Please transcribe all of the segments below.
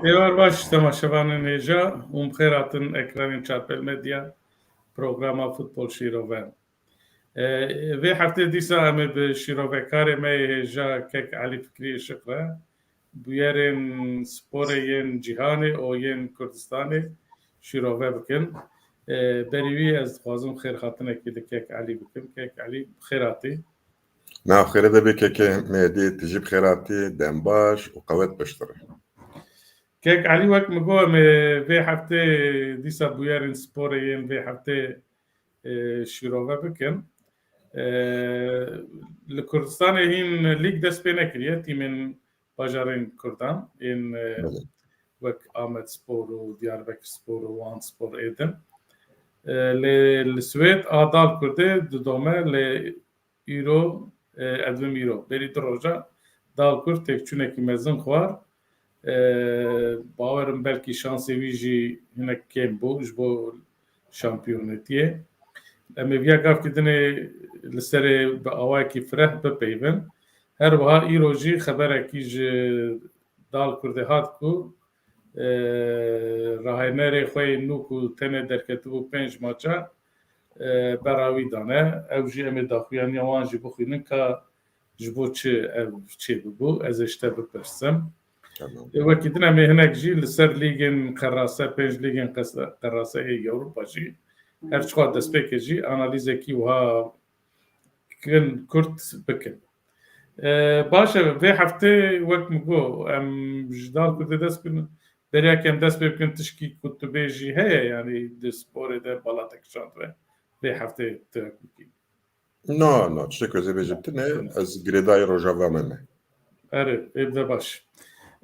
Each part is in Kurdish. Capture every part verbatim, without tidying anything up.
Êvar baş, temaşevanên hêja, hûn bi xêr hatin ekranên Çarpêl Medya, programa Futbol Şîrove. E, vê heftê dîsa em ê bi şîrovekarê me yê hêja kek Elî Fikrî Işiq re bûyerên sporê yên cîhanê û yên Kurdistanê şîrove bikin. E, berî wî ez dixwazim xêrhatinekê li kek Elî bikim. Kek Elî, bi xêr hatî. Nav xêrê de bê kekê Mêdî, tu jî bi xêr hatî, dem baş û qewet piştre. Kek Elî, wek min got, em ê vê heftê dîsa bûyerên sporê yên vê heftê, e, şîrove bikin. E, li Kurdistanê hîn lîg dest pê nekiriye, tîmên bajarên Kurdan, yên, e, Belê. wek Amedspor û Diyarbekirspor û Wanspor ê din. E, lê li Swêd a Dalkurdê didome, lê îro, e, ez dibim îro. Berî du roja Dalkurd têkçûnekî mezin xwar. E, bawerim belkî şansê wî jî hinek kêm bû ji bo şampiyonetiyê. Em ê viya gavkî dinê li serê bi awayekî fireh bipeyvin. Her wiha îro jî xeberekî ji Dalkurdê hat ku, e, rahênerê xwe yê nû ku tenê derketibû pênc maça, e, bera wî dane. Ew jî em ê daxuyaniya wan jî bixwînin ka ji bo çi ev çêbibû. Ez ê ji te bipirsim. Tamam. E, wekî din em ê hinek jî li ser lîgên qerase, pênc lîgên qes-, qerase ê Ewropa jî her çiqa destpêkê jî analîzekî wiha kin kurt bikin. E, baş e, vê heftê wek min got, em ji Dalkurdê dest bikin, beriya ke em dest pê bikin tişkî ku tu bêjî heye, yanî di sporê de bala te kişandve vê heftê tu hek bikî. Na, na, tiştek ez ê bêjim tune, ez girêdayî Rojava me me. Erê, ê bide baş.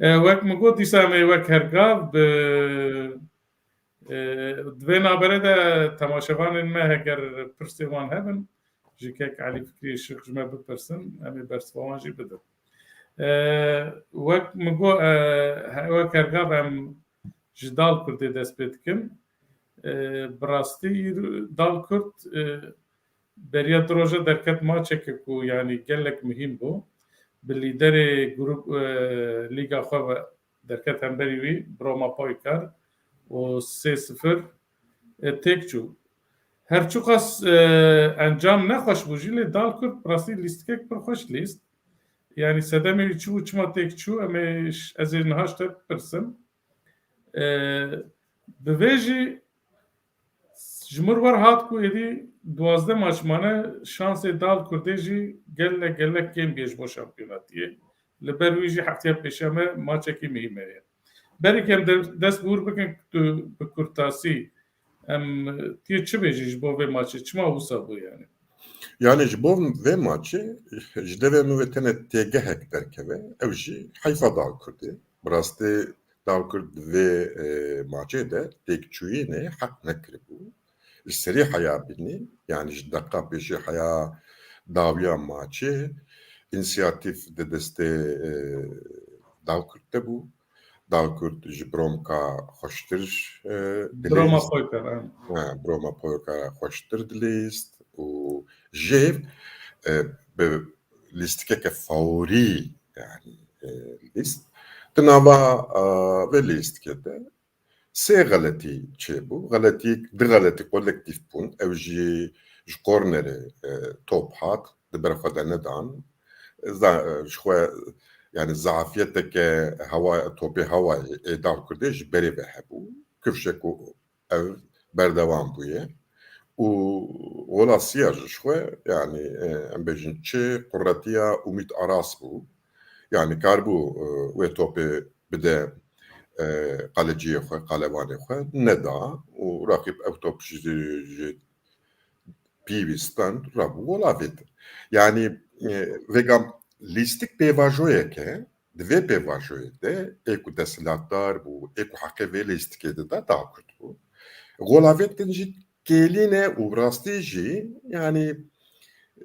E, wek min got, dîsa em ê wek her gav bi, e, di vê nabere de temaşevanên me heger pirsê wan hebin, ji kek Elî Fikrî Işiq ji me bipirsin, em ê bersiva wan jî bidin. E, wek min got, e, he-, wek her gav em ji Dalkurdê dest pê dikin. E, bi rastî îro Dalkurd, e, beriya du roja derket maçeke ku, yanî, gelek muhîm bû. Bi lîderê grup, e, lîga xwe ve derket hemberî wî, Broma Poykar, û sê sifir, e, têk çû. Her çiqas, e, encam nexweş bû jî, lê Dalkurd bi rastî lîstikek pir xweş lîst. Yanî sedemê wî çi bû, çima têk çû, em ê ş-, ez ê niha ji te bipirsim. E, bi vê jî ji min re hat ku êdî duwazdeh maç mane, şansê Dalkurdê jî gelek, gelek kêm bûye ji bo şampiyonatiyê. Li ber wî jî hefteya pêşiya me maçekî muhîm heye. Berî ke em de-, dest bi wir bikin, tu bi kurtasî, em, tu yê çi bêjî ji bo vê maçê? Çima wisa bû yani? Yani ji bo vê maçê, ji devê min ve tenê têgehek derkeve, ew jî heyfa Dalkurdê. Bi rastî Dalkurd di vê, e, maçê de têkçûyînê heq nekiribû. Ji serî heya bînî, yani ji deqa pêşî heya dawiya maçê, însiyatîf di destê, e, Dalkurd de bû. Dalkurd ji Bromka xweştir, e, dilîst. Broma Poykar, ha. Ha, Broma Poykar xweştir dilîst û jêv, e, bi lîstikeke fawrî, yani, e, lîst. Di nava, e, vê lîstikê de sê xeletî çêbû. Xeletî, du xeletî kolektîf bûn. Ew jî ji kornerê, e, top hat, di ber xwe de nedan. Za-, ji xwe, yani, zafiyeteke hewa, topê hewayê ê Dalkurdê ji berê ve hebû. Kifşek û ev berdewam bûye. Û gola siya ji xwe, yani, e, em bêjin çi quretiya Umît Aras bû. Yani, karibû, e, wê topê bide, e, qaleciyê xwe, qalevanê xwe, neda û raqîb ew top ji, ji pîvî stand rabû gola vêtin. Yani, e, vêga lîstik pêvajoyek e, di vê pêvajoyê de ê ku desthilatdar bû, ê ku heqê vê lîstikê dida, Dalkurd bû. Gola vêtin jî kêlî ne û bi rastî jî, yani,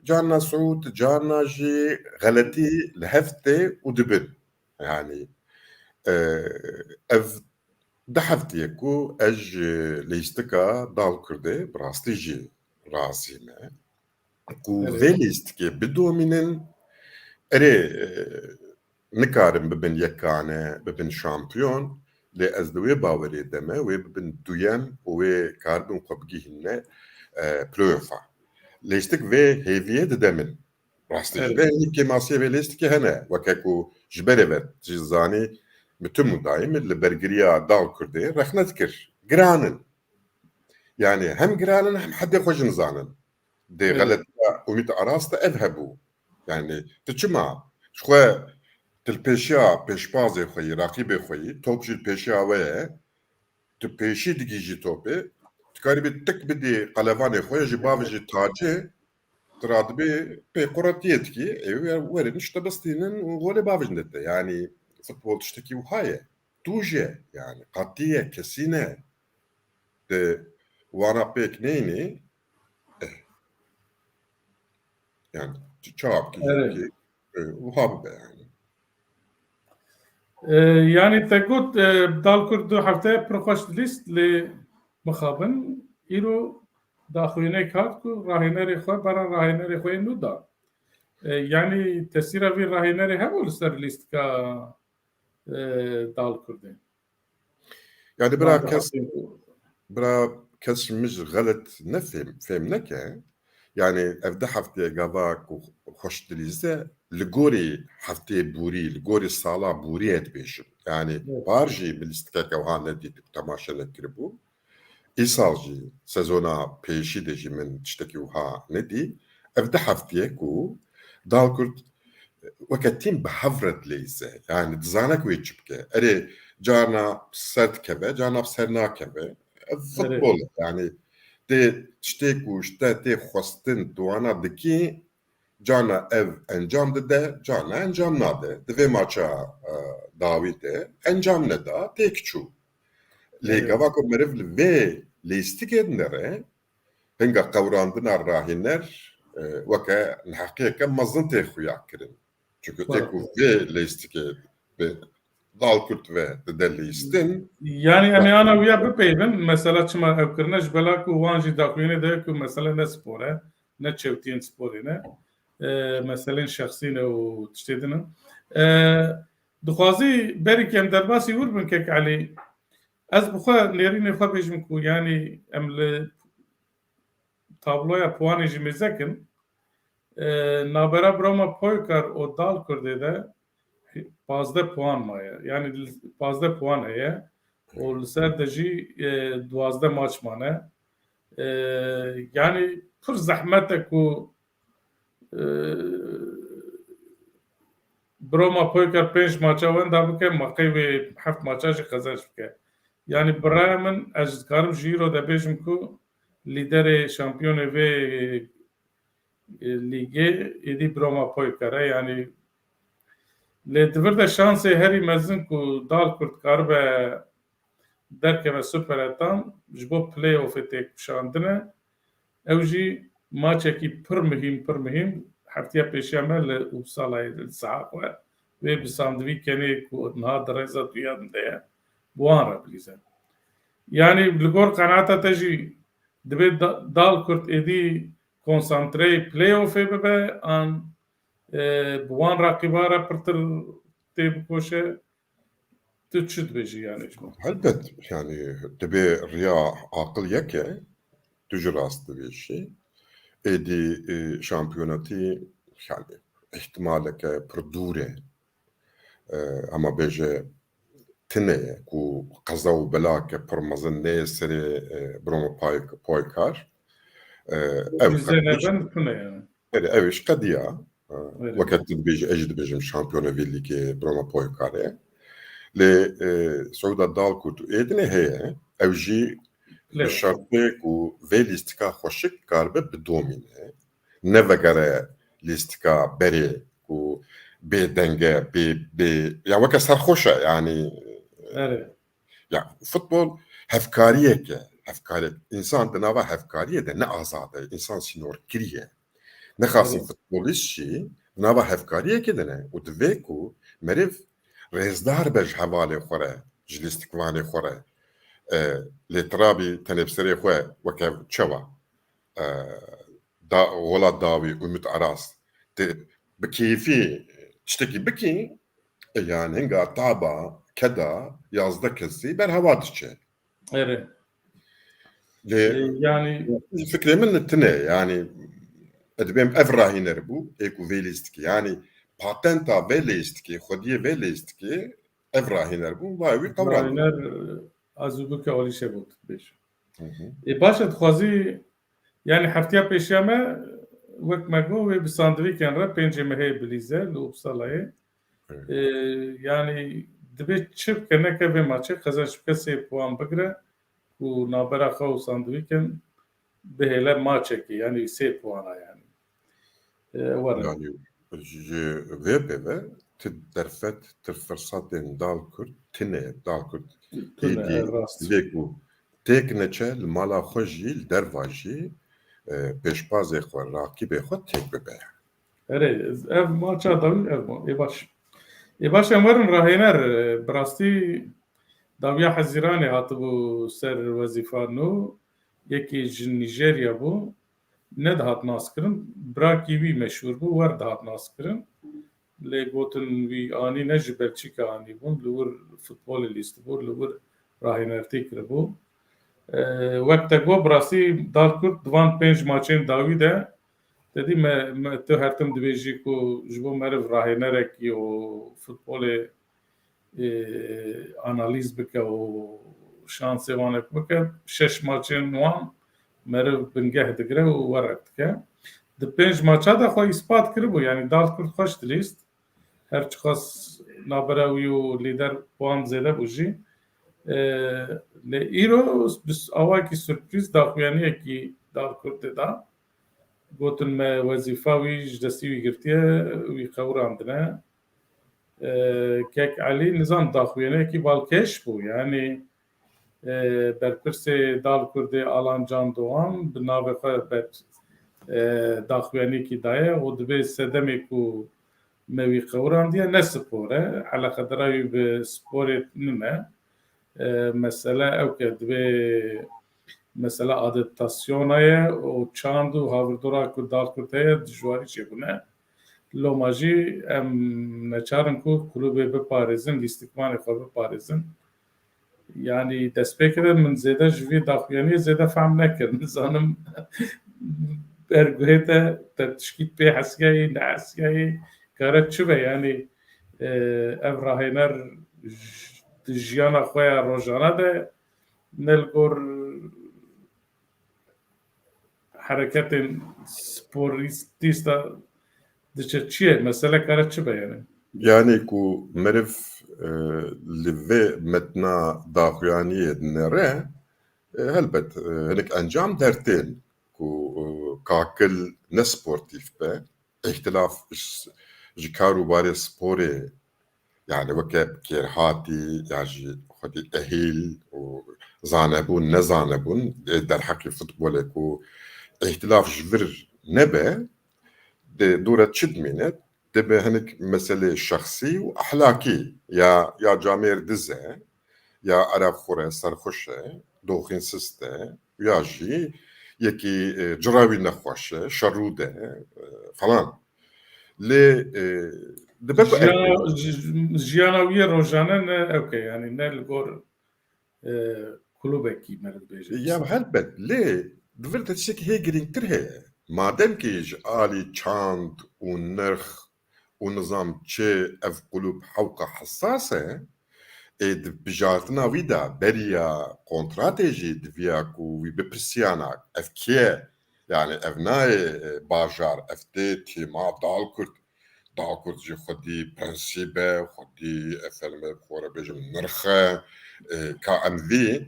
carna siûd, carna jî xeletî li hev tê û dibin. Yani, e, ev du heftê ye ku ez ji lîstika Dalkurdê bi rastî jî razî me. Ku Evet. vê lîstikê bidomînin, erê, e, nikarin bibin yekane, bibin şampiyon. Lê ez di wê bawerê de me, wê bibin duyem û wê karibin xwe bigihîne, e, playofa. Lêstik vê hêviyê dide min. Rastî jî Evet. de hênî kêmasiyê vê lêstikê hene. Weke ku ji berê ve jî zanî, mitim û daîm li bergiriya dal Kurdê rexne dikir. Giran in. Yani hem giran in hem heddê xwe jî nizanin. Dê Evet. xeletiya Umît Aras de ev hebû. Yani tu çima ji xwe tu li pêşiya pêşbazê xwe yî, raqîbê xwe yî, top jî li pêşiya we ye, tu pêşî digihîjî topê, tu karî bî tik bidî qelevanê xwe ya jî bavê jî tacê, tu radibî pê quretiyê dikî, ê wer-, werin ji te bistînin û golê bavê jî nede. Yani futbol tiştekî wiha ye. Tûj e, yani qatî ye, kesîn e. Te wana pêk neyînî, eh. Yani çi çawa bikî, Evet. ki, e, wiha bibe yani. E, yani te got, e, dal Kurd du hefte pir xweş dilîst lê mixabin îro daxuyaniyek hat ku rahênerê xwe, bera rahênerê xwe yê nû da. E, yani tesîra vî rahênerê hebû li ser lîstika, e, dal Kurdê? Yani bira Bira kes, kes bira kes ji min ji xelet ne fêm, fêm neke. Yani ev du heftê gava ku xweş dilîze, li gorî heftê bûrî, li gorî sala bûrî ye dibêjim. Yani Evet. par jî min lîstikeke wiha nedît û temaşe nekiribû. Îsal jî sezona pêşî de jî min tiştekî wiha nedî. Ev du heftê ye ku dal Kurd weke tîm bi hev re dileyîze. Yani dizane ku wê çi bike. Erê, carna bi ser dikeve, carna bi ser nakeve. Ev Erê. futbol e. Yani tê tiştê ku ji te tê xwestin tu wana dikî, carna ev encam dide, carna encam nade. Di vê maça, e, dawî de encam neda, têk çû. Lê Erê. gava ku meriv li vê lêstikê dinere, hinga qewrandina rahîner, e, weke neheqiyeke mezin tê xuya kirin. Çunku tê Xwara. ku vê lêstikê bi dal Kurd ve dide lîstin. Yani em ê ana wiya bipeyvin, mesela çima ev kirine, ji bela ku wan jî daxuyanê de ku mesele ne spor e, ne çewtiyên sporê ne, e, meselên şexsî ne û tiştê din in. E, dixwazî berî ku em derbasî wir bin, kek Elî, ez bi xwe nêrînê xwe bêjim ku yani em li tabloya puanê jî mêze kin. E, navbera Broma Poykar û Dal Kurdê de pazdeh puan maye. Yani pazdeh puan heye û li ser de jî, e, duwazdeh maç mane. E, yani pir zehmet e ku, e, Broma Poykar pênc maça wenda bike, ma qey wê heft maça jî qezenc bike. Yani bi raya min ez dikarim ji îro de bêjim ku lîderê şampiyonê vê, e, lîgê êdî Broma Poykar e. Yani lê di vir de şansê herî mezin ku Dal Kurd karibe derkeve Super Etan ji bo playoffê têkişandine. Ew jî maçekî pir muhîm, pir muhîm heftiya pêşiya me li Uppsalayê li saha xwe wê bi sandivî kenê ku niha di rêza duyan de ye. Bi wan re bilîze. Yani li gor qenaeta te jî dibê da-, Dal Kurd êdî konsantreyê playoffê bibe an, e, bi wan raqîba re pirtir tê bikoşe? Tu çi dibêjî yani ji bo? Helbet, yani, dibê riya aqil yek e, tu jî rast dibêjî. Êdî, e, şampiyonatî, yani, îhtimaleke pir dûr e. E, hema bêje tune ye ku qeza û belake pir mezin neyê serê, e, Broma Pay-, Poykar. E, ev Bizê qediya nebin tune yani. Erê, ew ê ji qediya, e, Evet. weke tu dibêjî, ez jî dibêjim şampiyona vê lîgê Broma Poykar e. Lê, e, Siûda Dalkurt û êdinê heye, ew jî bi Lê. şertê ku vê lîstika xweşik karibe bidomîne. Ne vegere lîstika berê ku bê denge, bê, bê, ya weke serxweş e, yani, Erê. ya futbol hevkariyek e, hevkariyek. Însan di nava hevkariyê de ne azad e, însan sînorkirî ye. Nexasim Evet. futbolîst jî di nava hevkariyekê de ne û divê ku meriv rêzdar be ji hevalê xwe re, ji lîstikvanê xwe re. E, lê tirabî tenê bi serê xwe weke çawa, e, da, Gola Dawî, Umut Aras, tu bi keyfî tiştekî bikî, e, yani hinga taba keda yazdeh kesî berhewa diçe. Erê. Lê E, yani fikrê min li tine, yani, ez dibêm ev rahîner bû, ê ku vê lîstikê, yani, patenta vê lîstikê, xwediyê vê lîstikê, ev rahîner bû, vay wî qewran. Rahîner, e, ez û bike alîşe bû, tu dibêj. Hı hı. E, baş e, dixwazî, yani, heftiya pêşiya me, wek me got, wê bi sandvîken re pêncê mehê bilîze li Uppsala'yê. Evet. E, yani, dibê çi bike, neke vê maçê qezenç bike, sê puan bigire û nabera xwe û sandvîken bihêle maçekê, yani, sê puana, yani. E, were. Yani, ji vê pê ve ti derfet, ti firsatên Dalkurd tine, Dalkurd Tune, êdî e, rast. lê ku têk neçe li mala xwe jî, li derva jî, e, pêşbazê xwe, rakîbê xwe têk bibe. Erê, ev maça dawî, ev ma-, ê baş. Ê baş, em werin rahêner, e, bi rastî dawiya Hezîranê hatibû ser wezîfa nû, yekî ji Nîjerya bû, nedihat naskirin, birakî wî meşhûr bû, wer dihat naskirin. Lê gotin wî anî ne ji Belçîka anîbûn, li wir futbolê lîstibû, li wir rahênertî kiribû. E, wek te got, bi rastî Dalkurd di van pênc maçên dawî de, te dî me, me, tu her tim dibêjî ku ji bo meriv rahênerekî û futbolê, e, analîz bike û şansê wan ê bike, şeş maçên wan meriv bingeh digire û werek dike. Di pênc maça de xwe îspat kiribû, yanî Dalkurd xweş dilîst. Her çiqas nabera wî û lîder puan zêde bû jî. E, lê îro bi s-, awakî surprîz daxuyaniyekî Dalkurdê da. Gotin me wezîfa wî ji destî wî girtiye, wî qewirandine. E, Kek Elî nizam daxuyaniyekî balkêş bû. Yanî, e, berpirsê Dalkurdê Alan Can Doğan bi navê xwe ber, e, daxuyaniyekî daye û dibê sedemê ku me wî qewirandiye ne spor e. Eleqedara wî bi sporê nine. E, mesele ew ke dibê mesela adaptasyona ye û çand û havirdora ku Dalkurd heye dijwarî çêbûne. Loma jî em neçar in ku klûbê biparêzin, lîstikmanê xwe biparêzin. Yanî destpêkê de min zêde ji vî daxuyaniyê zêde fehm nekir. Nizanim ber guhê te, te tişkî pê hesiyayî, nehesiyayî, kare çi be? Yanî, e, ev rahêner j-, di jiyana xwe ya rojane de ne li gor hereketên sporîstî de diçe çi ye? Mesele kare çi be yani? Yani ku meriv, e, li vê metna daxuyaniyê dinere, e, helbet, e, hinek encam dertên ku, e, kakil ne sportîf be, îhtilaf ji, ji kar û barê sporê, yani weke kêrhatî ya jî xwedî ehîl û zanebûn, nezanebûn, ê derheqê futbolê ku îhtilaf ji vir nebe, di dû re çi dimîne? Dibe hinek meselê şexsî û ehlakî ya, ya camêr diz e, ya erebxwir e, serxweş e, doxînsist e, ya jî yekî, e, cira wî nexweş e, şerrûd e, e, falan. Lê, e, dibe ku Jiyana, ji-, jiyana wî yê rojane ne ewke, yani ne li gor, e, klubekî meriv bêje. Ya helbet, lê di vir de tiştekî hê girîngtir heye. Madem ki ji alî çand û nirx û nizam çi ev kulûb hewqa hesas e, ê di bijartina wî de beriya kontratê jî diviya ku wî bipirsiyana ev kê ye? Yani ev nayê, e, bajar, ev tê tîma Dalkurt. Dalkurt jî xwedî prensîb e, xwedî, e, ferme xwe re bêjim nirx e, e, ka em vî,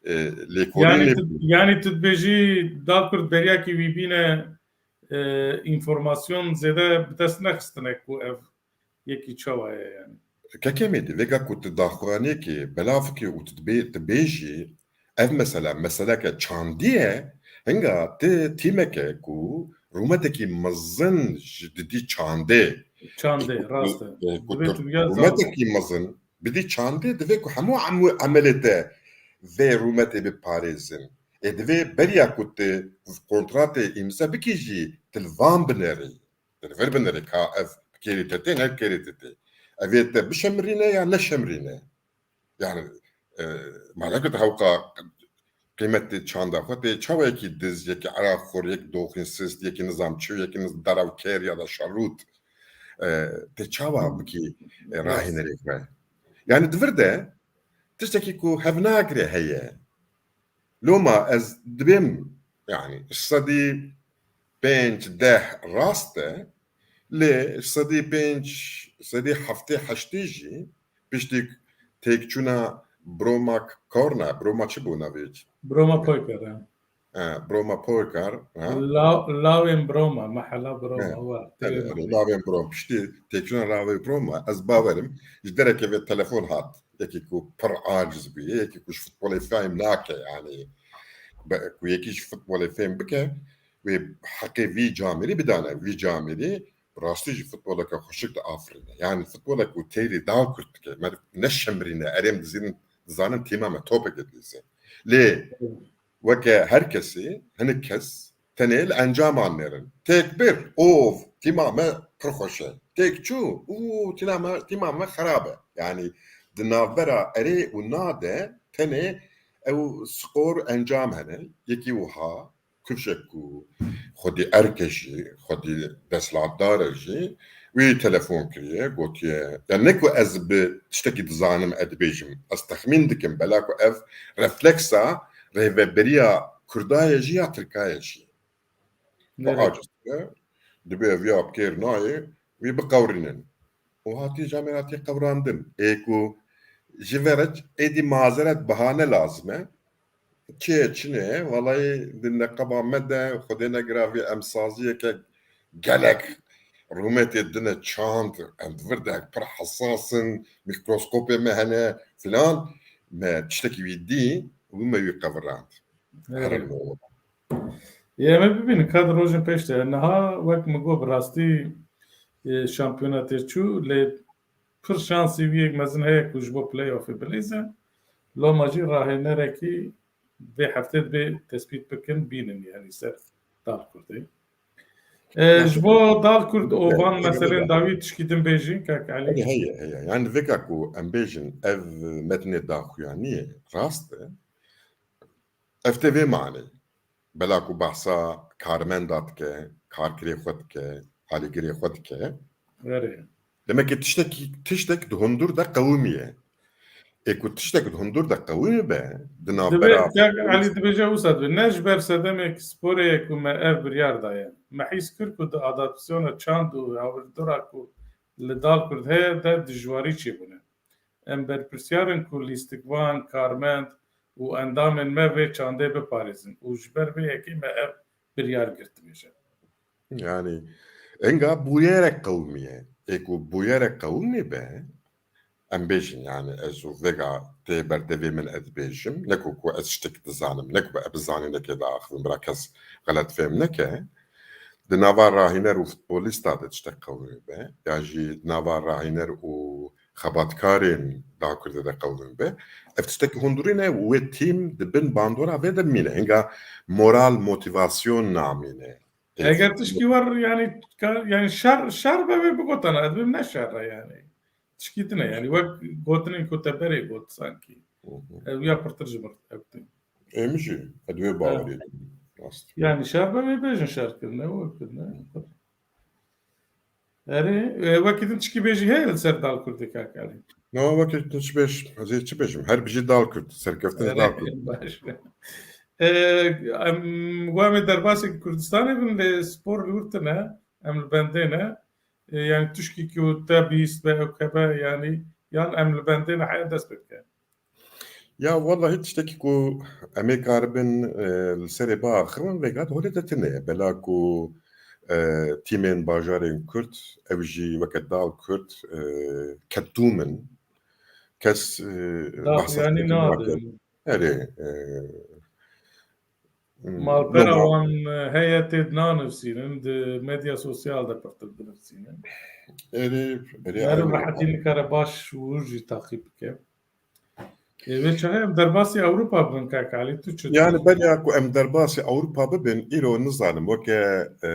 e, lêkolînê Yani tu, yani tu dibêjî Dalkurt beriyakî wî bîne, e, înformasyon zêde bi dest nexistine ku ev yekî çawa ye yani. Kekemê di vêga ku tu daxuyaniyekê belavkê û tu dibê-, tu bêjî ev mesele, meseleke çandî ye, hinga ti tîmeke ku rûmetekî mezin ji didî çandê. Çandê, Ku, rast e. e, ku Divê tu tu ya rûmetekî mezin bidî çandê, divê ku hemû emu-, emelê te vê rûmetê biparêzin. Ê divê beriya ku tu kontratê îmze bikî jî, tu li van binerî. Li vir binerî ka ev kêrî te tê, ne kêrî te tê. Ev ê te bişemirîne ya neşemirîne. Yani, e, madem ki hewqa qîmetê çanda xwe tê çawa yekî diz, yekî eraxxor, yek doxînsist, yekî nizam çi, yekî niz-, derav kêr ya da şerrût, e, tê çawa bikî, e, rahînerê xwe? Yani di vir de tiştekî ku hevnagirê heye. Loma ez dibêm, yani sedî pênc deh rast e, lê sedî pênc, sedî heftê heştê jî piştî têkçûna Broma Korna, Broma çi bû navê? Broma Poykar, ha. Ha, Broma Poykar, ha? La-, Lawên Broma, mehela Broma, Ha, wa, erê, têrê erê, Lawên Broma, piştî têkçûna Lawên Broma, ez bawerim, ji derekê vê telefon hat. Yekî ku pir aciz bûye, yekî ku ji futbolê fehm nake, yani, be-, ku yekî ji futbolê fêm bike, wê heqê vî camêrî bidane, vî camêrî rastî jî futboleke xweşik diafirîne. Yani futbolek ku têrî dal kurt dike, meriv neşemrîne, erê em dizînin, dizanin tîma me topeke dilîze. Lê weke her kesî, hinek kes tenê li encaman nêrin. Têk bir, of, tîma me pir xweş e. Têk çû, û, tîma me, tîma me xerab e. Yani di navbera erê û na de tenê ew skor encam hene. Yekî wiha, kifşek ku xwedî erk e jî, xwedî desthilatdar e jî, wî telefon kiriye, gotiye, ya ne ku ez bi tiştekî dizanim, ez dibêjim, ez texmîn dikim, bela ku ev refleksa rêveberiya Kurda ye jî ya Tirka ye jî. Xwe Nerê? aciz dibe, dibê ev ya bi kêr nayê, wî biqewrînin. Û hatî camêr hatî qewrandin. Ê ku ji ve re êdî mazeret, bahane lazim e. Çi ye, çi ne ye? Vallahi di neqeba me de Xwedê negiravî em saziyeke gelek rûmetê dine çand, em di vir de pir hesas in, mîkroskopê me hene filan. Me tiştekî wî dî û me wî qevirand. Evet. Herin o. Yê me bibînin ka di rojên pêş de. Niha wek min got bi rastî, e, şampiyona tê çû, lê pir şansî wî yek mezin heye ku ji bo playoffê bilîze. Loma jî rahênerekî vê heftê dibê tespît bikin, bînin, yani ser Dal Kurdê. E, Ya, ji bo Dal Kurd û ya, van ya, meselên ya. dawî tişkî din bêjî, kak Elî? Heye, heye, heye. Yani vêka ku em bêjin ev metnê daxuyaniyê rast e. Ev tê vê manê. Bela ku behsa karmenda dike, karkirê xwe dike, alîgirê xwe dike. Erê. Demek ki tiştekî, tiştek di hundur de qewimiye. Ê ku tiştek di hundur de qewimî be, di Dibe, navbera kak Elî dibêje wisa dibe. Ne ji ber sedemê sporê ye ku me ev biryar daye. Me hîs kir ku di adaptasyona çand û hawirdora ku li Dal Kurd heye de dijwarî çêbûne. Em berpirsiyar in ku lîstikvan, karmend û endamên me vê çandê biparêzin û ji ber vê yekê me ev biryar girt, dibêje. Yani, enga bûyerek qewimiye. Ê ku bûyerek qewimî be, em bêjin, yani, ez û vêga tê berdevê min ez dibêjim, ne ku, ku ez tiştek dizanim, ne ku ez bi zanînekê de axivim, bira kes xelet fêm neke. Di nava rahîner û futbolîsta de tiştek qewimî be, ya jî di nava rahîner û xebatkarên Dal Kurdê de qewimî be. Ev tiştekî hundirî ne, wê tîm di bin bandora vê de bimîne. Hinga moral, motivasyon namîne. Eger tişkî wer, yani, ka-, yani şer, şer be wê bigotana, ez bim ne şer e yani. Tişkî din e yani, wek gotinên ku te berê got sankî. Hı hı. Ev ya pirtir ji min ev tî. Em jî, ez wê Evet. bawerî dikim. Rast. Yani şer be wê bêjin şer kirine, wê kirine. Erê, e, wekî din tişkî bêjî heye li ser Dal Kurdê, kak Elî? No, wekî din çi bêj, ez ê çi bêjim? Her bijî Dal Kurd, serkeftin Erê, Dal Kurd. Baş. E, em, wa em ê derbasê Kurdistanê bin, lê spor li wir tune, em li bendê ne. E, yani tişkî ku te bihîst be, ew hebe, yani, yan em li bendê ne, heya dest pê bike. Ya, wellahî tiştekî ku em ê karibin, e, li serê biaxivin, vêga di holê de tune ye. Bela ku, e, tîmên bajarên Kurd, ew jî weke Dal Kurd, e, ketûm in. Kes, e, Dal, behsa yani têkil nake. Erê, e, Malpera Loma. wan, e, heye tê dinanivsînin, di medya sosyal de pirtir dinivsînin. Erê, erê, Meriv erê. rehetî nikare baş û jî taqîb bike. E, vê çaxê em derbasî Ewropa bibin, kak Elî, tu çi Yani dibêjî? Beriya ku em derbasî Ewropa bibin, îro nizanim, weke, e,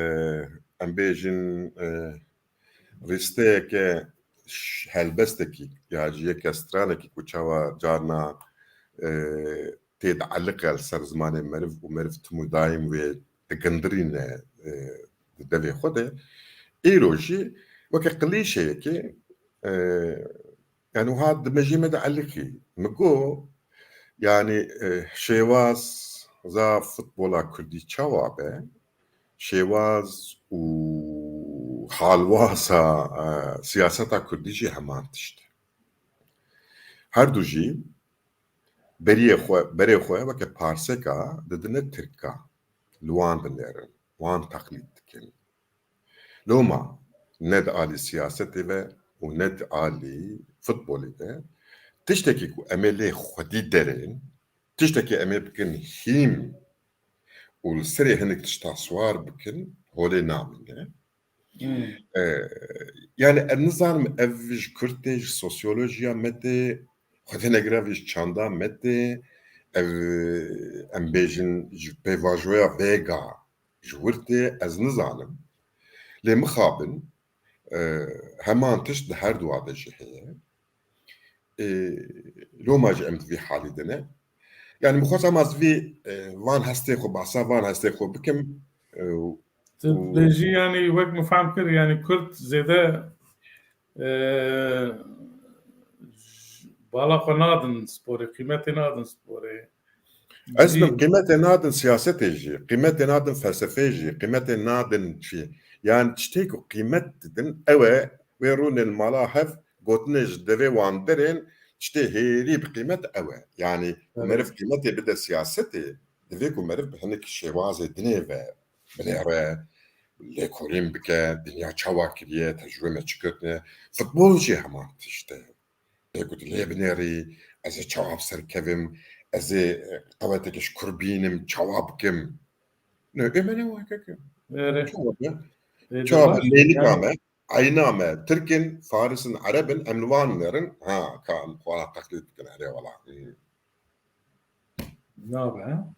em bêjin, e, rîsteyeke helbestekî ya jî yek stranekî ku çawa carna, e, tê dieliqe li ser zimanê meriv û meriv tim û daîm wê digindirîne, e, di devê xwe de. Îro jî weke klîşeyekê, e, yani wiha di mejiyê me de eliqî. Min got, yani, e, şêwaza futbola kurdî çawa be, şêwaz û halwaza, e, siyaseta kurdî jî heman tişt e. Her du jî beriyê xwe, berê xwe weke parseka didine tirka, li wan dinêrin, wan teqlîd dikin. Loma ne di alî siyasetê ve û ne di alî futbolê ve tiştekî ku em ê lê xwedî derên, tiştekî em ê bikin hîm û li serê hinek tişta siwar bikin, holê namîne. Hmm. E, yani ez nizanim ev ji kurd tê, ji sosyolojiya me tê, xwedê negire vê ji çanda me tê, ev, em bêjin ji pêvajoya vêga ji wir tê, ez nizanim. Lê mixabin, e, heman tişt di her duwa de jî heye. E, loma jî em di vî halî de ne. Yani min xwest ema ez vî, e, van hestê xwe, behsa van hestê xwe bikim. E, Tu û dibêjî, yani wek min fehm kir, yani Kurd zêde, e, bala xwe nadin sporê, qîmetê nadin sporê. Ez Jî min qîmetê nadin siyasetê jî, qîmetê nadin felsefeyê jî, qîmetê nadin çi. Yani tiştê ku qîmet didin, ew e, wê rûnên mala hev gotinê ji devê wan derên, tiştê hêrî bi qîmet ew e. Yani Evet. Meriv qîmetê bide siyasetê, divê ku meriv bi hinek şêwazê dinê ve binêre, lêkolîn bike, dinya çawa kiriye, tecrûbê me çi kirtine. Futbol jî heman tişt e. Tê ku tu lê binêrî, ez ê çawa bi ser kevim, ez ê, e, qewetekê ji kur bînim, çawa bikim? Ne, ê me ne weke ke. Êre. Çawa be? Ê, Çawa be? Lêlika me, eyna me, Tirk in, Faris in, Ereb in, em li wan nêrin. Ha, ka em xwe teqlîd dikin, erê wala. Hmm. Nabe, ha?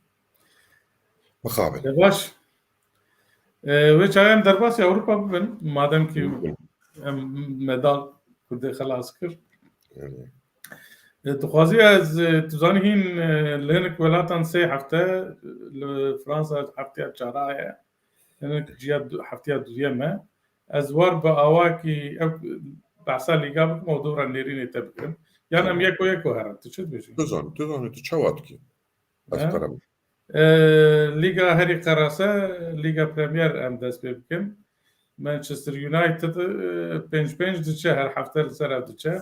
Mixabin. E, baş. E, wê çawa em derbasî Ewropa bibin, madem ki Mümkün. Em medal Kurdê xelas kir. Evet. E, dixwazî ez, e, tu zanî hîn, e, li hinek welatan sê hefte, li Fransa hefteya çara ye. Hinek ciya du-, hefteya duyem e. Ez war bi awakî ev behsa lîga bikim û dora nêrînê te bikim. Yan em Tamam. yeko yeko herin. Tu çi dibêjî? Tu zanî, tu zanî, tu çawa dikî? Ez He? qerem. E, Lîga herî qerase, Lîga Premier em dest pê bikin. Manchester United, e, pênc pênc diçe, her hefte li ser ev diçe.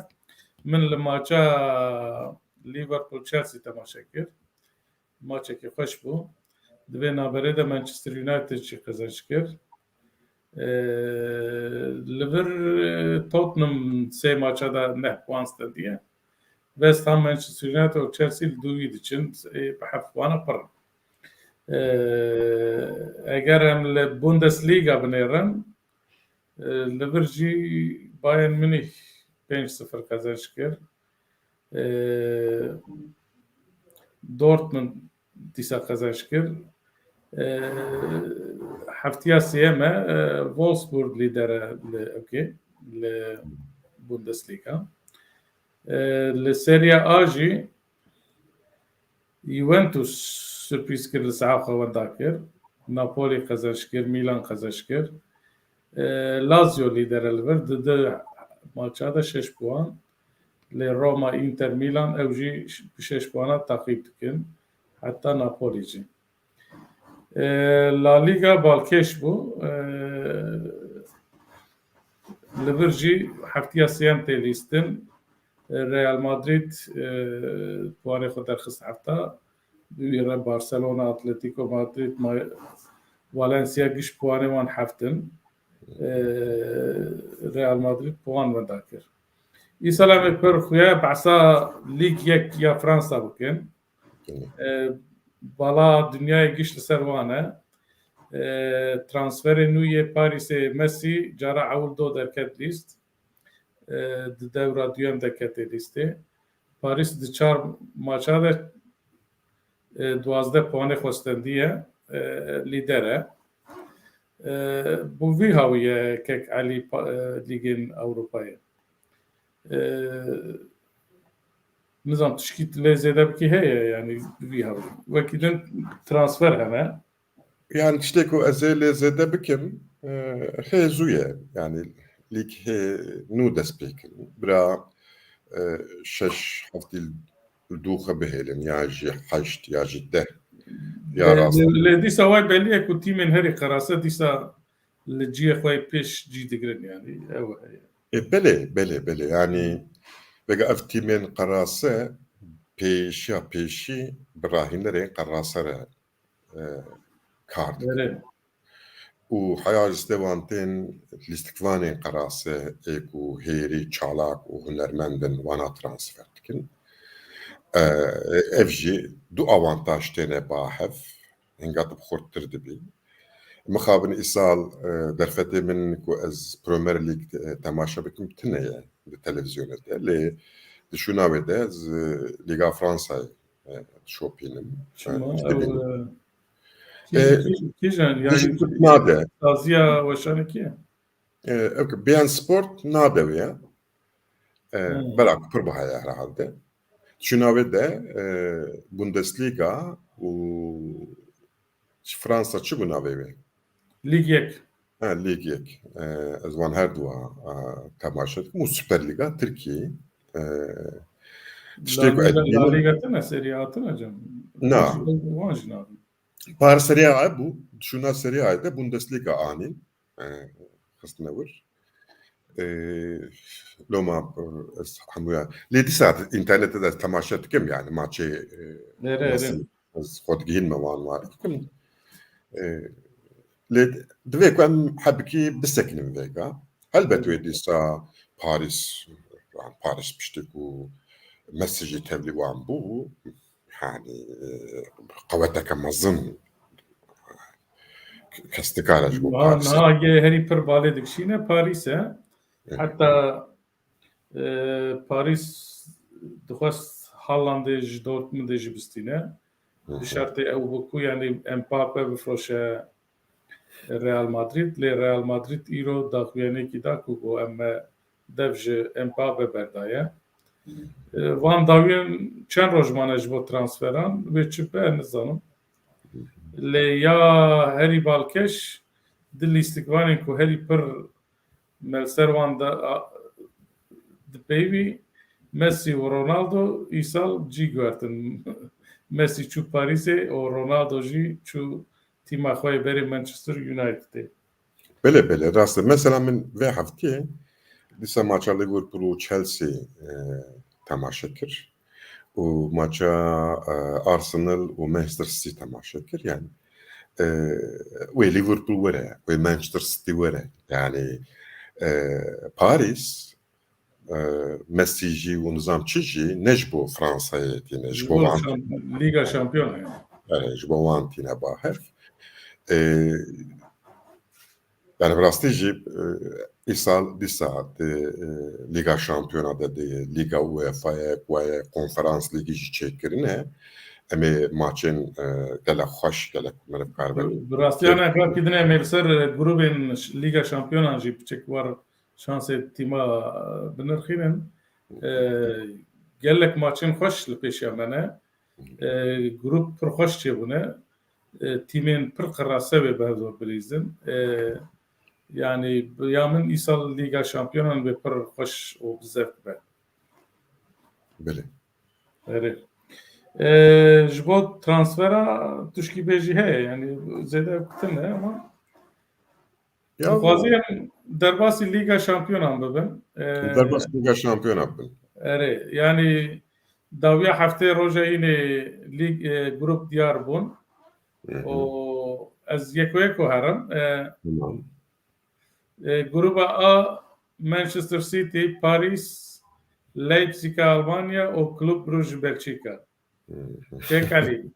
Min li maça Liverpool Chelsea temaşe kir. Maçekî xweş bû. Di vê navberê de Manchester United jî qezenc kir. E, li vir, e, Tottenham sê maça de neh puan stendiye. West Ham, Manchester United û Chelsea li dûyî diçin, e, bi heft puana pir in. E, eger em li Bundesliga binêrin, e, li vir jî Bayern Münih pênc sifir qezenc kir. E, Dortmund dîsa qezenc kir. E, heftiya sêyem e, e, Wolfsburg lîder e li, okey, li Bundesliga. E, li Serie A jî Juventus sürprîz kir, li saha xwe wenda kir. Napoli qezenc kir, Milan qezenc kir. E, Lazio lîder e li vir, di du maça de şeş puan. Lê Roma, Inter, Milan ew jî bi şeş puana taqîb dikin. Heta Napoli jî. E, La Liga balkêş bû. E, li vir jî heftiya sêyem tê lîstin. E, Real Madrid, e, puanê xwe derxist hefta. Wî re Barcelona, Atletico Madrid, Ma-, Valencia giş puanê wan heft in. E, Real Madrid puan wenda kir. Îsal em ê pir xuya behsa Lîg yek ya Fransa bikin. E, bala dinyayê giş li ser wan e. E, transferê nû yê Parîsê Messi cara ewil do derket lîst. E, di dewra duyem de ketê lîstê. Parîs di çar maça de, e, duwazdeh puanê xwe stendiye, e, lîder e. E, bi vî hawî ye kek Elî pa-, e, Lîgên Ewropayê. E, nizam tişkî lê zêde bikî heye, yani vî hevû. Wekî din transfer hene. Yani tiştê ku ez ê lê zêde bikim, e, hê zû ye. Yani lîg hê nû dest pê kirin. Bira, e, şeş heftî li dû xwe bihêlin, ya jî heşt, ya jî deh. Ya Lê, rast. lê, lê dîsa way belî ye ku tîmên herî qerase dîsa li ciyê xwe yê pêş cî digirin, yani ew heye. E, belê, belê, belê. Yani vega ev tîmên qerase pêşiya pêşî bi rahînerên qerase re, e, kar dikin. Erê. Û heya ji stê wan tên lîstikvanên qerase ê ku hêrî çalak û hunermend in, wana transfer dikin. E, ev jî du avantaj têne ba hev, hinga tu bi xurttir dibî. Mixabin îsal, e, derfetê min ku ez Premier League, e, temaşe bikim tune ye di televizyonê de. Lê di şûna wê de ez, e, Lîga Fransayê, e, dişopînim. Çima? E, dibînim. Ew, e, E, kîjan, kîjan, yani, dijî nade. Saziya weşanê kî ye? E, ew ki Bein Sport nade wê ya. E, Hmm. Belak pir biha ye herhalde. Şûna wê de, e, Bundesliga û ji Fransa çi bû navê wê? Lig yek. Ha, Lig yek. E, ez wan her du a, a, temaşe dikim. Û Süper Liga Tirkiyê. E, tiştê ku La Liga, ez La bînim Liga tine Serie A tine cem. Na. Wan jî nabî. Par Serie A bû. Şûna Serie A de Bundesliga anîn. E, xistine wir. E, loma, e, ez hemûya. Lê dîsa înternetê de temaşe dikim yani maçê, e, Nere, nere. Nasıl, ez xwe digihînme wan wan dikim. E, lê divê ku em hebikî bisekinin vêga. Helbet wê dîsa Paris, yani Paris piştî ku Messi jî tevlî wan bû, yani, e, qeweteke mezin kes dikare ji bo Niha, Parisê. Niha yê herî pir balê dikişîne Paris e. Hı. Heta, e, Paris dixwest Haalandê ji Dortmundê jî bistîne. Hı hı. Bi şertê ew bû ku, yani, Mbappe bifroşe Real Madrid, lê Real Madrid îro daxuyaniyekî da ku got, em me dev ji Mbappe berdaye. E, van dawiyan çend roj mane ji bo transferan, wê çi be, nizanim. Lê ya herî balkêş di lîstikvanên ku herî pir me li ser wan de, a, dipeyivî, Messi û Ronaldo îsal cî guhertin. Messi çû Parîsê û Ronaldo jî çû tîma xwe yê berê Manchester Unitedê. Belê, belê, rast e. Mesela min vê heftê dîsa maça Liverpool û Chelsea, e, temaşe kir û maça, e, Arsenal û Manchester City temaşe kir. Yani, e, wê Liverpool were, wê Manchester City were. Yani, e, Paris, e, Messi jî û nizam çi jî ne ji bo Fransayê tîne, ji bo wan şam-, Liga Şampiyon yani. E, ji bo wan tîne ba hev. E, yani bi rastî jî, e, îsal dîsa di, e, Liga Şampiyona de, di Liga UEFA ye, ku ye Konferans Lîgî jî çêkirine. Em ê maçên, e, gelek xweş, gelek meriv karibe. Bi, bi rastî, yani, eger ki din em ê li ser, e, grûbên ş-, Liga Şampiyonan jî piçek war şansê tîma, e, binirxînin. E, gelek maçên xweş li pêşiya me ne. E, grûp pir xweş çêbûne. E, tîmên pir qirase wê bi hev re bilîzin. E, yani, ya min îsal Lîga Şampiyonan wê pir xweş û bi zevk be. Belê. Erê. E, ji bo transfera tişkî bê jî heye, yani zêde kutin e ama Ya dixwazî em derbasî Lîga Şampiyonan bibin. E, Derbas Lîga Şampiyonan bibin. Erê, yani dawiya heftê roja înê lîg, e, grup diyar bûn. Hı hı. Û ez yeko yeko herim. E, Tamam. E, gruba A, Manchester City, Paris, Leipzig, Almanya û Club Brugge, Belçika. Hı. Kêkalî.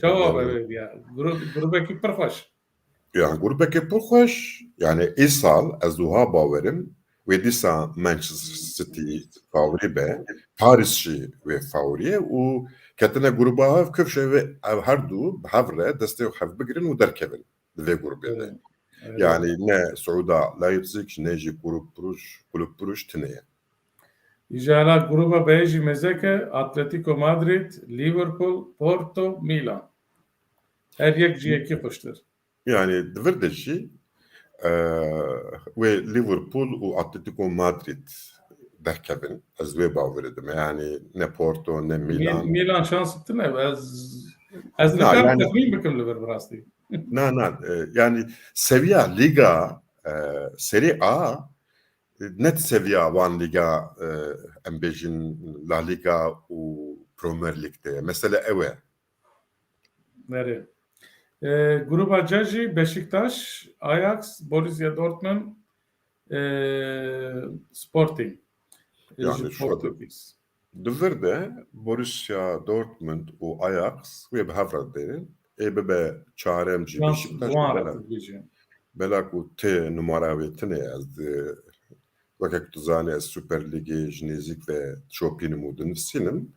Çawa be ya? Grup, grubekî pir xweş. Ya, grubekê pir xweş. Yani îsal ez wiha bawerim, wê dîsa Manchester City favorî be, Paris jî wê favorî ye û ketine gruba hev, kifşê wê ev her du bi hev re destê xwe hev bigirin û derkevin di vê grubê de. Evet, evet. Yani ne Suuda Leipzig, ne jî Kulüp Bruj, Kulüp Bruj tune ye. Îja hela gruba B jî mêzek e, Atletico Madrid, Liverpool, Porto, Milan. Her yek ji yekî xweştir. Yani di vir de jî, e, wê Liverpool û Atletico Madrid derkevin. Ez wê bawer didim. Yani ne Porto, ne Milan. Milan şans tune. Ez, ez nikarim yani, texmîn bikim li vir bi rastî. Na, na. E, yani seviya Liga, e, Serie A, e, ne seviya wan Liga, e, em bêjin La Liga û Premier League de. Mesele ew e. Nerê? E, gruba C jî Beşiktaş, Ajax, Borussia Dortmund, e, Sporting. Yani şu Portekiz. Di vir de Borussia Dortmund û Ajax wê bi hev re dêrin. Ê bibe çarem jî Beşiktaş. Bela ku ti numara wê tine ez di, weke ku tu zanî ez Super Lîgê ji nêzîk ve şopînim û dinivîsînim.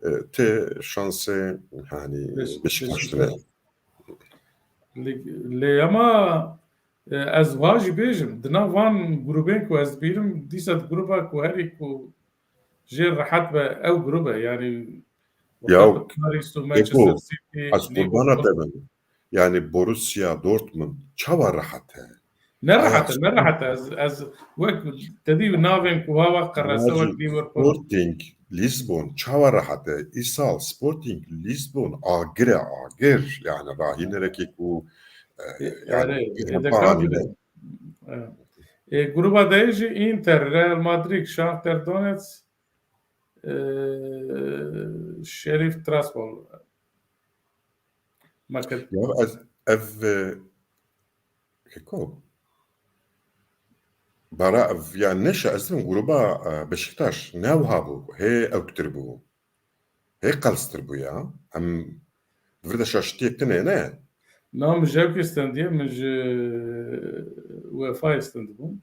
E, ti şansê, hani, Beşiktaş tine. Lê ama, e, ez va jî bêjim, di nav van grûbên ku ez dibîrim, dîsa di grûba ku herî ku jê rehet be ew grûb e, yani. Ya, Paris û Manchester City, ez qurbana te bim. Yani Borussia Dortmund çawa rehet e? Ne rehet e, ne rehet e. Ez, ez wek te dî navên ku ha wek qerese wek Liverpool. Sporting Lisbon çawa rehet e? Îsal Sporting Lisbon agir e, agir. Yani rahînerekê ku, e, yani, e, e, gruba D jî Inter, Real Madrid, Shakhtar Donetsk, e, Sheriff Tiraspol. Maket. Ya ez, ev, e, Keko. Bara ev, ya neşe ez dikim gruba, e, Beşiktaş ne wiha bû, hê ewktir bû. Hê qelstir bû ya. Em di vir de şaştiyek tune ne? Na, min ji ewkî stendiye, min ji UEFA'yê stendibûm.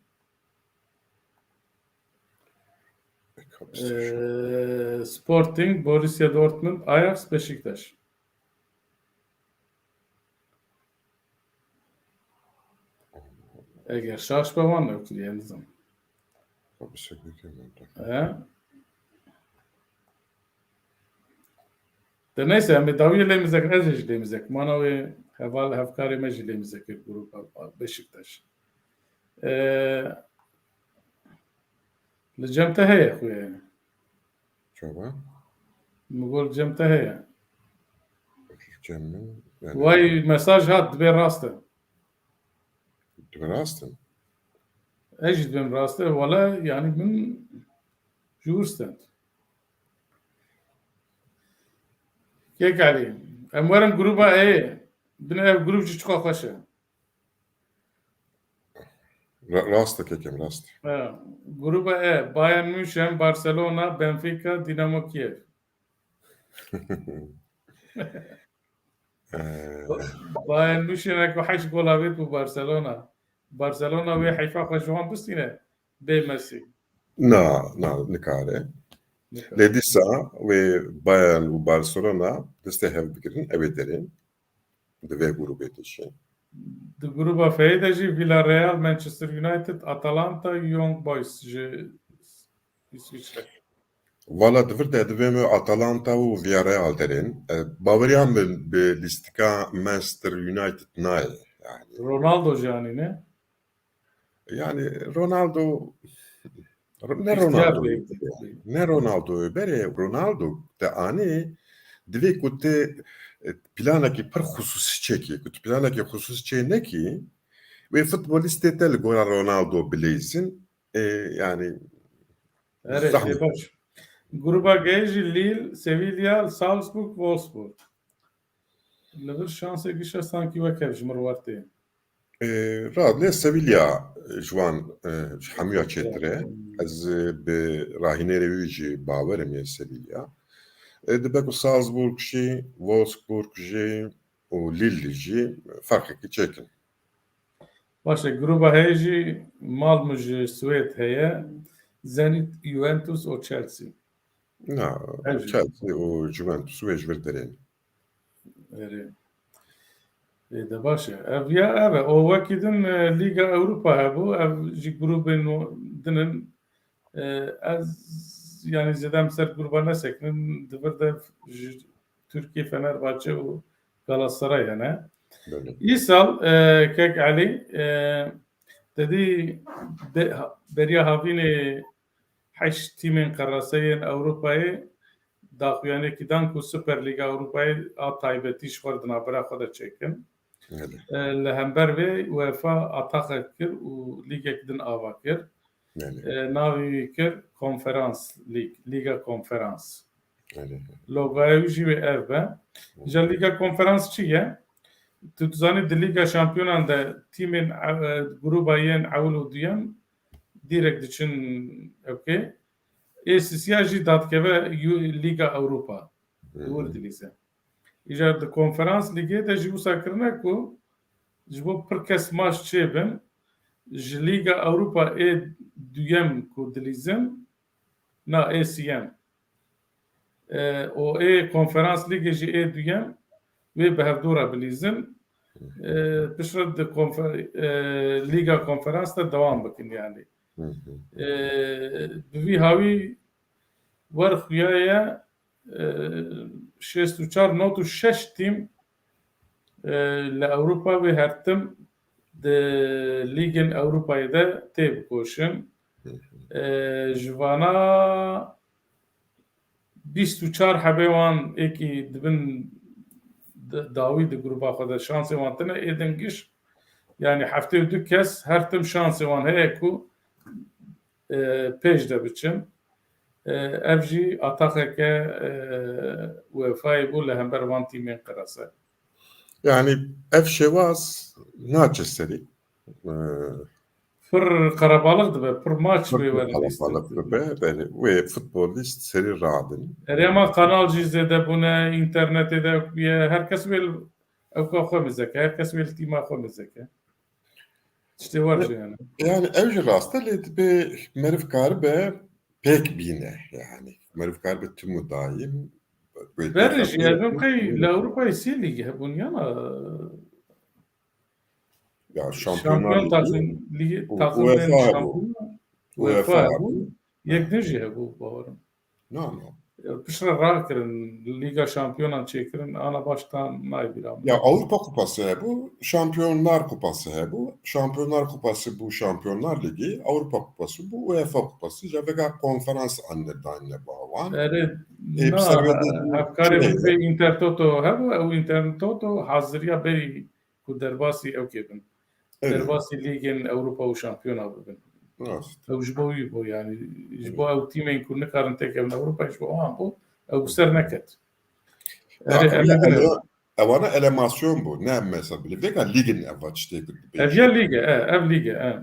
Ee, Sporting, Borussia Dortmund, Ajax, Beşiktaş. Eger şaş be wan ewkî, yani, nizam. He? De neyse, em ê dawiyê lê mizek, ez ê jî lê mizek. Mana wê heval, hevkarê me jî lê mizek kir grupa Beşiktaş. Ee, li cem te heye xwê. Çawa? Min got li cem te heye. Cem min, yani. Way mesaj hat, dibê rast e. Dibê rast e. Ez jî dibêm rast e. Wala, yani min ji wir stend. Kek Elî, em werin gruba E. Bin ev grup jî çiqa xweş e. Ra-, rast e kekem, rast. Ha, gruba E, Bayern München, Barcelona, Benfica, Dinamo Kiev. Ee. Bayern München ku heşt gol avêt bû Barcelona. Barcelona wê heyfa xwe ji wan bistîne bê Messi. Na, na, nikare. Nikare. Lê dîsa wê Bayern û Barcelona destê hev bigirin, ew ê derên. Di vê grûbê de jî. Di grûba F'ê de jî Villarreal, Manchester United, Atalanta, Young Boys ji Îsviçre. Vala di vir de divê me Atalanta û Villarreal derên. E, baweriya min bi lîstika Manchester United nayê. Yani. Ronaldo jî anî ne? Yani Ronaldo, ne Ronaldo, ne Ronaldo, berê Ronaldo te anî, divê ku te, e, planekî pir xusûsî çêkî, ku tu planekî xusûsî çê nekî, wê futbolîstê te li gora Ronaldo bileyzin, e, yani, erê, zahmet. Ê baş. Gruba G jî Lille, Sevilla, Salzburg, Wolfsburg. Li vir şansê giş e, sankî wek hev ji min re wertê. E, ra, lê Sevilla, e, ji wan, e, ji hemûya çêtir e. Hmm. Ez, e, bi rahînerê wî jî bawer im yê Sevilla. E, dibe ku Salzburg jî, Wolfsburg jî û Lille jî ferqekî çêkin. Baş e, gruba heye jî Malmö ji Swêd heye, Zenit, Juventus û Chelsea. Na, ev jî Chelsea û Juventus wê ji vir derên. Erê. Ê de baş e. Ev ya ev e. O wekî din, e, Lîga Ewropa hebû. Ev jî grûbên din in. E, ez yanî zêde em ser gruba nesekinin, di vir de ji Tirkiye Fenerbahçe û Galatasaray hene. Belê. Îsal, e, kek Elî, e, te dî de, beriya havînê heşt tîmên qeraseyên Ewropayê daxuyaniyekî dan ku Super Lîga Ewropayê a taybetî ji xwe di navbera xwe de çêkin. Belê. E, li hember vê UEFA ataxek kir û lîgek din ava kir. Belê. E, navê wî kir Konferans Lîg, Lîga Konferans. Belê. Logoya wî jî wê ev be. Hı. Îja Lîga Konferans çi ye? Tu dizanî di Lîga Şampiyonan de tîmên, e, gruba yên ewil û duyem dîrek diçin ewkê. Ê sisiya jî dadikeve Yu-, Lîga Ewropa. Hı hı. Di wir dilîze. Îcar di Konferans Lîgê de jî wisa kirine ku ji bo pir kes maç çêbin, ji Lîga Ewropa ê duyem ku dilîzin, na ê siyem. E, û ê Konferans Lîgê jî ê duyem wê bi hevdû re bilîzin. E, piştre di konfer-, e, Lîga Konferans de dewam bikin yani. Hı hı. E, bi vî hawî wer xuya ye, e, şêst û çar not û şeş tîm, e, li Ewropa wê her tim di Lîgên Ewropayê de tê bikoşin. Hı hı. E, ji vana bîst û çar hebê wan êkî dibin d-, dawî di gruba xwe de şansê wan tine ê din giş. Yani heftê û du kes her tim şansê wan heye ku, e, pêş de biçin. E, ev jî ataxeke, e, UEFA'yê bû li hember van tîmên qirase. Yani ev şêwaz naçe serî. E, Pir qerebalix dibe, pir maç wê were lîstin. Pir qerebalix dibe, belê. Wê futbolîst serî radin. Erê, ema kanal jî zêde bûne, înternetê de bûye, her kes wê li ewka xwe mizeke, her kes wê li tîma xwe mizeke. Tiştê wer jî yani. Yani ev jî rast e, lê dibê meriv karibe pêk bîne, yani. Meriv karibe tim û dayîm. Berê jî, ez qey li Ewropayê sê lîg hebûn, yana Ya Şampiyonlar Şampiyon Ligi, takım, ligi, U-, takımên UEFA şampiyon, bû. UEFA UEFA hebû. Bû. Yek din jî hebû, bawerim. Na, na. Piştre rakirin, Lîga Şampiyonan çêkirin, ana baştan nayê bîra min. Ya Avrupa Kupası hebû, Şampiyonlar Kupası hebû. Şampiyonlar Kupası bû Şampiyonlar Ligi, Avrupa Kupası bû UEFA Kupası. Îja vêga konferans anne dayne bawan. Erê, e, na, hevkarê min pê Intertoto hebû, ew Intertoto haziriya berî ku derbasî ewkê bin. Evet. Derbasî Lîgên Ewropa û Şampiyona bibin. Rast. Ew ji bo wî bû, yani, ji bo ew tîmên ku nikarin têkevin Ewropa, ji bo wan bû, ew ser neket. Ya, Erê, ewana em ele-, ewana elemasyon bû, ne mesela bile. Vêga Lîgên ev tiştê ku dibê. Ev ya Lîg e, e, ev Lîg e, e.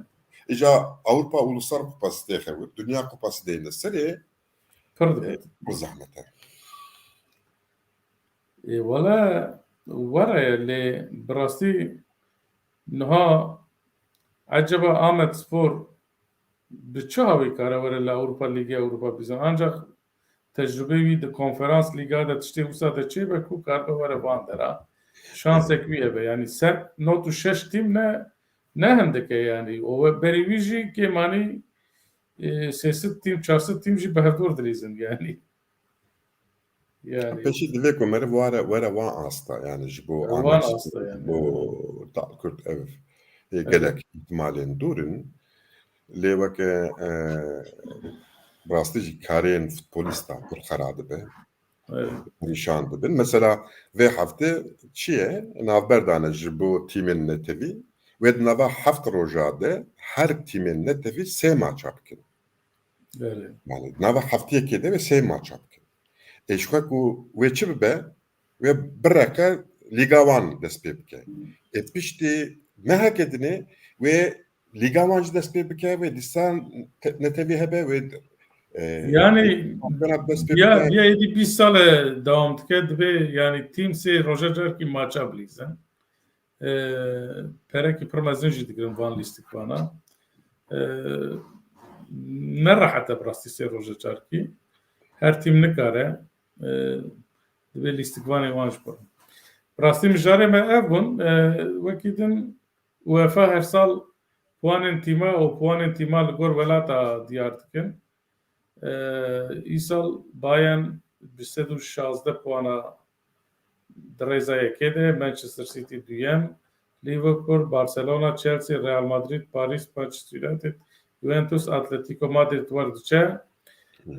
Îca Avrupa Uluslar Kupası têxe wir, Dünya Kupası deyne serê, Pir dibe. E, bu zahmet e. Ê, wele were ye, lê bi rastî niha eceba Amedspor bi çi hawî kare were li Ewropa Lîgê Ewropa bîzin? Ancak tecrubê wî di Konferans Lîga de tiştê wisa de çêbe ku karibe were van dera. Şansek wî hebe. Yani ser not û şeş tîm ne, ne hindik e yani. O we-, berî wî jî kêmanî, e, sê sed tîm, çar sed tîm jî bi hevdor dilîzin yani. Yani. Pêşî divê ku meriv were, were wan asta, yani ji bo Wan Amedspor, asta yani. Ji bo Dal Kurd ev, e, Evet. gelek îhtimalên dûr in. Lê weke, e, bi rastî jî karên futbolîsta pir xera dibe. Evet. Perîşan dibin. Mesela vê hefte çi ye? Navber dane ji bo tîmên netewî. Wê di nava heft roja de her tîmên netewî sê maça bikin. Belê. Yani, nava heftiyekê de wê sê maça bikin. Ê, ji xwe ku wê çi bibe? Wê bireqe Lîga wan dest pê bike. Ê, piştî meheke dinê wê Lîga wan jî dest pê bike, wê dîsan te-, netewî hebe, wê, e, Yani, şampiyona dest pê ya, bike. Ya êdî bîst sal e dewam dike, dibê, yani, tîm sê roja carkî maça bilîzin. E, perekî pir mezin jî digirin van lîstikvana. E, ne rehet e bi rastî sê roja carkî. Her tîm nikare. E, dibê lîstikvanê wan jî pir. Bi rastî mijarê me ev bûn. E, wekî din UEFA her sal puanên tîma û puanên tîma li gor welata diyar dikin. E, îsal Bayern bi sed û şazdeh puana di rêza yekê de, Manchester City duyem, Liverpool, Barcelona, Chelsea, Real Madrid, Paris, Manchester United, Juventus, Atletico Madrid wer diçe.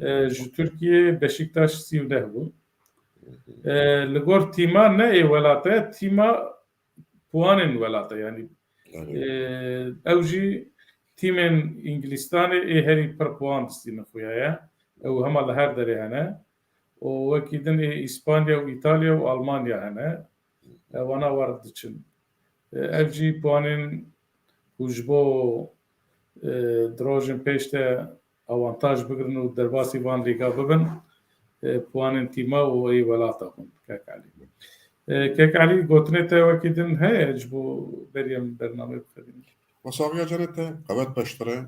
E, ji Tirkiye Beşiktaş sî û neh bû. E, li gor tîma ne ê welate, tîma puanên welate, yanî, e, ew jî tîmên Îngilîstanê ê herî pir puan distînin xuya ye. Ew hema li her derê hene. Û wekî din ê Îspanya û Îtalya û Almanya hene. E, wana wer diçin. E, ev jî puanên ku ji bo, e, di rojên pêş de awantaj bigirin û derbasî van lîga bibin, e, puanên tîma û ê welata xwe, kek Elî. E, kek Elî, gotinê te wekî din heye ji bo berî em bernameyê bixebînin? Wesa xuya canê te, qewet beştir e.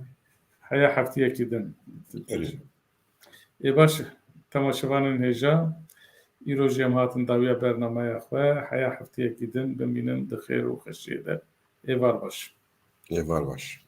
Heya heftiyekî din. Erê. Ê baş, temaşevanên hêja, îro jî em hatin dawiya bernameya xwe, heya heftiyekî din bimînin di xêr û xweşiyê de. Êvar baş. Êvar baş.